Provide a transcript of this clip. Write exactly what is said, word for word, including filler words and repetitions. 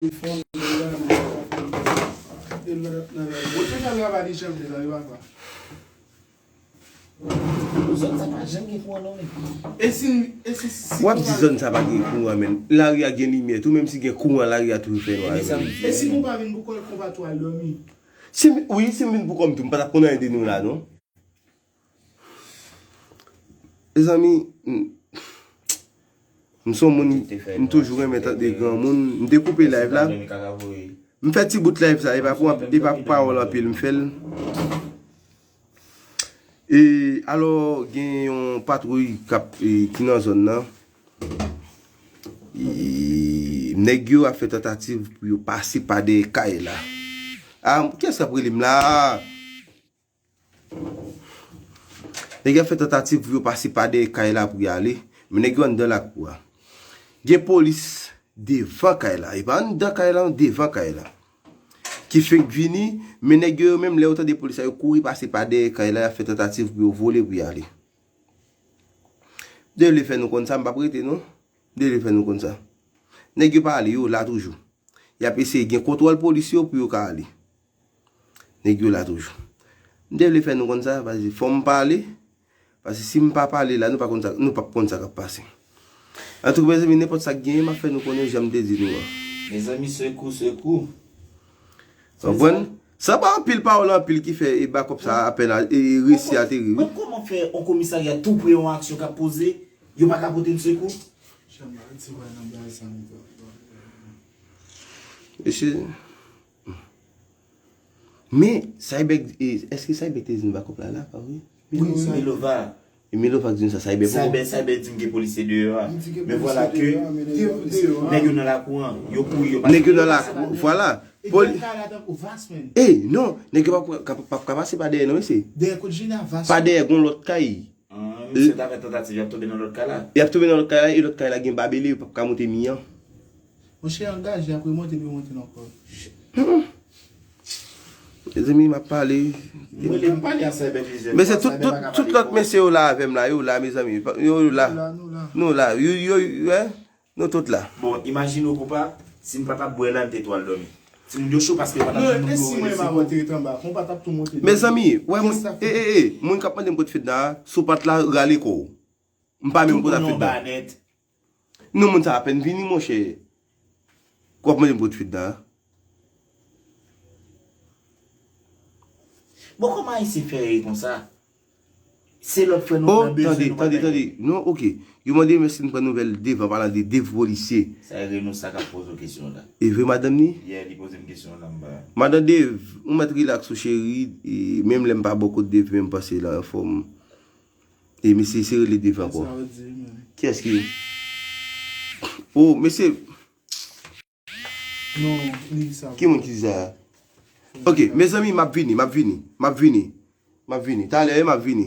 Telefòn, telefòn, telefòn. Telefòn nan la. Ou te fè travay di chanm de la, yo pa. Zòn sa pa janm gen kouran non, men. E si, e si, si W ap di konpa zòn sa pa gen kouran, men. Lari a gen limyè tou, menm si gen kouran, lari a toujou fè nwa. E mezanmi, e si konpa vin pou kò l, konpa tou al dòmi? Si m, wi, si m vin pou kò m tou, m pa t ap konn anyen de nou la, non. Mezanmi, m, m se yon moun, m toujou renmen tande granmoun. M te koupe live la. M fè ti bout live sa, e pa pou, e pa pou pawòl anpil m fè l. E alò, gen yon patwouy k ap, e, ki nan zòn nan. E, nèg yo ap fè tantativ pou yo pase pa dèyè kay la. A, kiyès k ap rele m la? Nèg yo ap fè tantativ pou yo pase pa dèyè kay la pou y ale, men nèg yo anndan lakou a. Gen polis devan kay la, e pa anndan kay la, devan kay la. Ki fenk vini, men nèg yo, yo menm lè yo tande polis la, yo kouri pase pa dèyè kay la, y ap fè tantativ pou yo vole pou y ale. M te vle fè nou konn sa, m p ap rete non. M te vle fè nou konn sa. Nèg yo pa ale, yo la toujou. Y ap eseye gen kontwòl polis yo pou yo ka ale. Nèg yo la toujou. M te vle fè nou konn sa, paske fò m pale, paske si m pa pale la, nou pa konn sa, nou p ap konn sa k ap pase. Antouka, mezanmi, nenpòt sa k genyen, m ap fè nou konnen jan m te di nou an. Mezanmi, sekou, sekou. Konprann? Sa pa anpil pawòl anpil ki fè e bakòp sa apèn a, e resi ateri, wi. Mwen kòman fè yon komisarya tou pre yon aksyon k ap poze, yo pa ka pote n sekou? Mesye. Men, Cyber, e, èske Cyber te di nou bakòp la la, pa vre? Wi, Milova. E Milova k di nou sa, Cyber poko. Cyber, Cyber di m gen polisye deyò a. Men vwala ke nèg yo nan lakou an, yo kouri, yo pase. Nèg yo nan lakou, vwala. E non, nèg yo p ap ka, p ap ka pase pa dèyè non, mesye. Dèyè kot Jina, Vas. Pa dèyè, gon lòt kay. Ah, misye ta fè tantativ, y ap tonbe nan lòt kay la. Y ap tonbe nan lòt kay la, e lòt kay la gen babele, yo p ap ka monte mi an. Monchè, angaje, apre monte, pou yo monte nan kò. Mezanmi, m ap pale. M rele, m pale a Cyber plizyè fwa, Cyber pa ka pale pou ou. Men se tout, tout, tout lòt mesye yo la avè m la, yo la, mezanmi. Yo, yo la. Nou la, nou la. Nou la. Yo, yo, yo, eh? Nou tout la. Bon, imajine w, konpa, si n pa t ap bwè la, n te tou al dòmi. Timoun yo cho paske yo pa t ap janm vle rele sekou. Mezanmi, wè moun, e, e, e, moun k ap mande m kote Fedna a, si w pa t la, rale kò w. M pa menm kote Fedna. Non, moun sa apèn vini, monchè. W ap mande m kote Fedna a. Bon, kòman Ayisyen fè rele konsa? Se lòt frè nou nan bezwen, nou pa tande. Oh, tande, tande, tande. Non, oke. Yo mande m èske n pran nouvèl Dave an palan de Dave polisye. Sa e Reno sa k ap poze w kesyon la. E vre madanm ni? Yeah, li poze m kesyon la, m pa. Madan Dave, ou mèt rilaks ou cheri, e menm lè m pa bò kot Dave, men m panse l anfòm. E mesye, se rele Dave ankò. Sa vle di, men. Kiyès ki? Oh, mesye. Non, li di sa. Ki moun ki di sa? Ok, mezanmi, m ap vini, m ap vini, m ap vini, m ap vini. Talè, m ap vini.